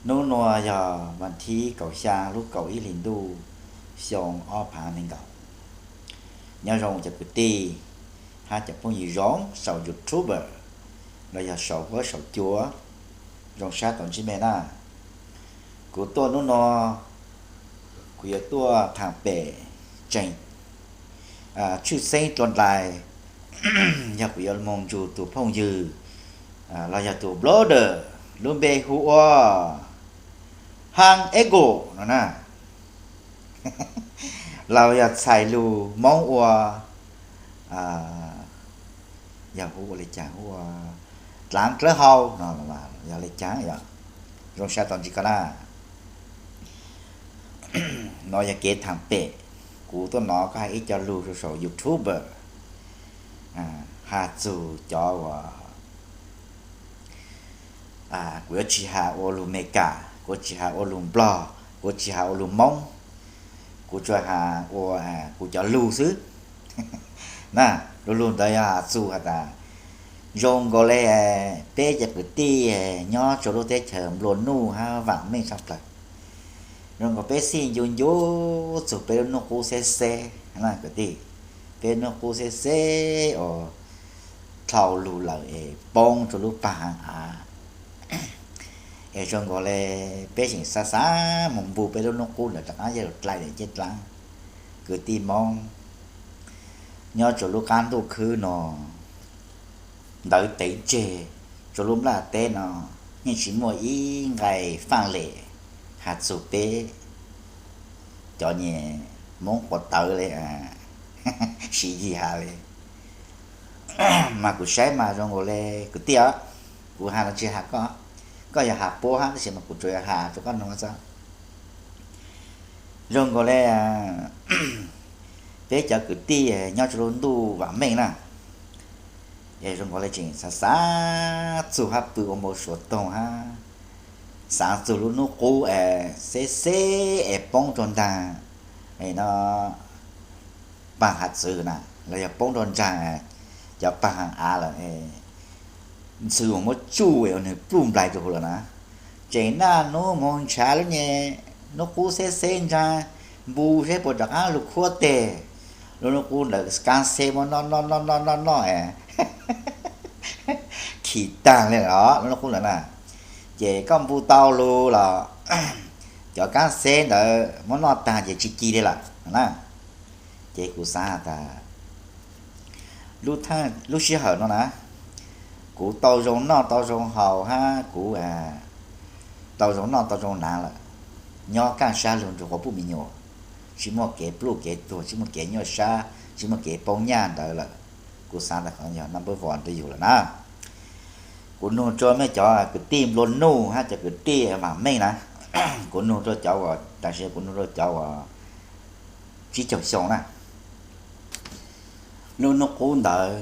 Hnub nuav yog vas thib kaum xyaa lub kaum ib hlis ntuj xyoo ob phav nees nkaum. Nyob zoo cov kwv tij hab cov phooj ywg zoo saum YouTube los yog saum huab saum cua, zoo sab tau ntsib mej na. Kuv tuaj hnub nuav kuv yuav tuaj thaam pem tseem tshwj xeeb dlua dlais, yog kuv yuav moog nrug tug phooj ywg los yog tug blogger lub npe hu ua Hang Ego no na, los yog txhais lug Moob ua, yog hu ua le caag, hu ua Dlaav Dlawb Hau no, yog le caag, zoo sab tau ntsib koj na. No yog kev thaam pem, kuv tuaj nov koj has ib co lug rua saum YouTube, has txug cov uas, kuv yuav tsi has ua lug Meskas, kuv tsi has ua lug Nplog, kuv tsi has ua lug Moob, kuv tsuas has ua kuv cov lug xwb na. Lug lug ntawd yog has txug has tas, zoo nkaus le peb cov kwv tij nyob rua lub teb chaws nplua nuj hab vaam meej tshaj plawg. Zoo nkaus peb xij ncu ncu txug peb lub nub qub xeb xeb na kwv tij. Peb nub qub xeb xeb uas dlhau lug lawm es poob rua lub paag haav av. Es zoo nkaus le peb tseem xav xav moog npu peb lub nub qub ntawd rov qaab yog dlai daim ceeb dlaab. Kwv tij Moob nyob rua lub qab ntuj khwb no, ntawv tev tseg rua lub nplaj teb no, yeej tsi muaj ib nqai faaj lem has txug peb cov nyuas Moob quas tawv le, siv yig has le. Mas kuv saib mas zoo nkaus le kwv tij os, kuv has los tsi has koj, koj yog has puab hab tab sis mas kuv tsuas yog has rua koj noog xwb. Zoo nkaus le peb cov kwv tij nyob rua lub ntuj vaam meej na, es zoo nkaus le tseem xav xav txug hab pw ua npau suav toog hab xaav txug lub nub qub es xeb xeb es poob rua nraag no paag hav txwv na, los yog poob rua nraag cov paag haav av lawm, ntxhw uas muab tsuj ua nwg pluj nplais rua huv lawm na. Tseem naj nub moog nrhav lub nyuas nub qub xeb xeb nraag, npu seb puas rov qaab lug khuab teg lub nub qub ntawd, kaab xeb muab noj noj noj noj noj noj khi taag le os lub nub qub ntawd na. Ces koj npu tau lug los cov kaab xeb ntawd muab noj taag ces tsi ci le lawm na. Ces kuv xaav has tas lub sij hawm no na, kuv tau zoo noj tau zoo haus hab kuv tau zoo noj tau zoo hnav lawm, nyob kaaj sab lug nrug quas puj me nyuam, tsi muaj kev pluj kev tuag, tsi muaj kev nyuaj sab, tsi muaj kev poob nyaj ntawd lawm. Kuv xaav tas qhov yog number one rua yug lawm na. Kuv nug rua mej cov kwv tij nplua nuj hab cov kwv tij vaam meej na, kuv nug rua cov uas, tam sim kuv nug rua cov uas tsib caug xyoo na. Lub nub qub ntawd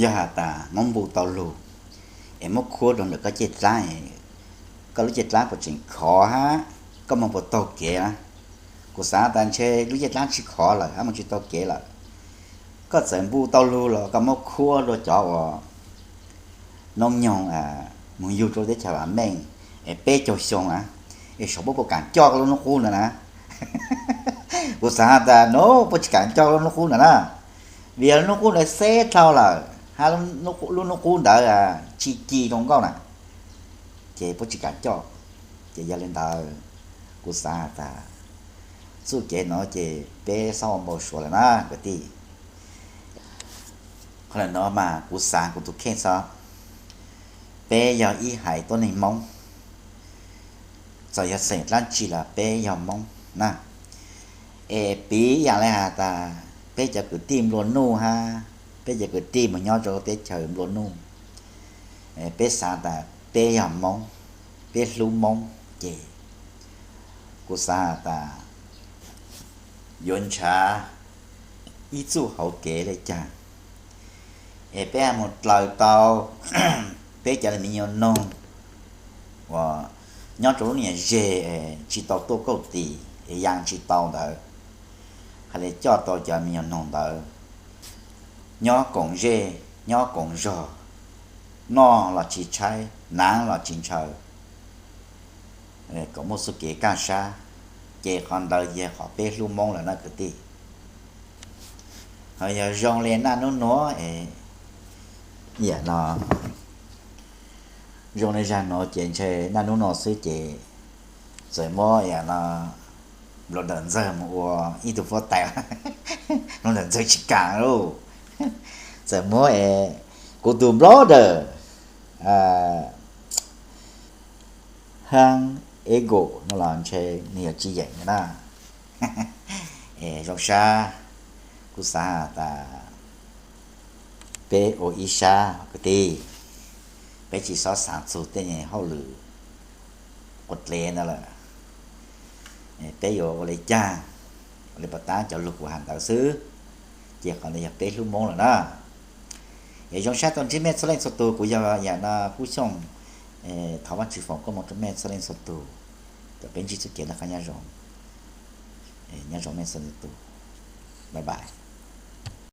yog has tas muab npu tau lug es muab khuab rua ntawm koj caj dlaab, koj lub caj dlaab puas tseem khov hab koj moog puas taug kev na. Kuv xaav tas ntshe lub caj dlaab tsi khov lawm hab moog tsi taug kev lawm. Koj txawm npu tau lug los koj muab khuab rua cov uas noob nyoog moog yug rua teb chaws vaam meej es peb caug xyoo na, es saum puab puas kaam coj koj lub nub qub ntawd na. Kuv xaav has tas nub puab tsi kaam coj lub nub qub ntawd na, vim yog lub nub qub ntawd xeb dlhau lawm hab lub nub qub ntawd tsi ci zoo nkauj na, ces puab tsi kaam coj. Ces yog le ntawd, kuv xaav has tas txuj kev nuav ces peb xob ua npau suav lawm na kwv tij. Qhov nuav mas kuv xaav kuv tug kheej xwb. Peb yog ib haiv tuab neeg Moob, txawm yog xeem dlaab tsi los peb yog Moob na. Es piv ib yaam le has tas peb cov kwv tij nplua nuj hab peb cov kwv tij moog nyob rua teb chaws nplua nuj, peb xaav tas peb yog Moob, peb hlub Moob, ces kuv xaav has tas yuav nrhav ib txuj hauv kev le caag es peb moog dlaws tau peb cov me nyuam noog uas nyob rua lub nyuam zeg tsi tau tuaj kauj tis es yaa tsi tau ntawd, hais le coj tau cov me nyuam noog ntawd nyob koom zej nyob koom zog, noj los tsi tshaib, hnav los tsi ntshaw, kom muaj txoj kev kaj sab, ces qhov ntawd yog qhov peb hlub Hmoob lawm na kwv tij. Ho yog zoo li naj nub nuav es, yam no, zoo li zag nuav ces ntshe naj nub nuav xwb ces txawm muab yam no nplua nram ntxawg mus ua ib tug huab tais, nplua nram ntxawg tsis kam lauj. Txawm muab es kuv tus blogger Hab Ego no los ntshe nws yuav tsis yeem na. Es zoo sab, kuv xav has tas peb ua ib sab kwv tij, peb tsis xob xaav txug tej hauj lwm quav dlev ntawd lawm. Peb yuav ua li caag, ua li puas tab cov lug kuv has ntawd xwb, ces qhov ntawd yog peb hlub Hmoob lawm na. Es zoo sab tau ntsib mej txhua leej txhua tug, kuv yog yam no Hub Xyooj thov Vaajtswv foom koob moov rua mej txhua leej txhua tug, kom peb ntsib txuj kev noj qab nyob zoo. Nyob zoo mej txhua leej txhua tug, bye bye.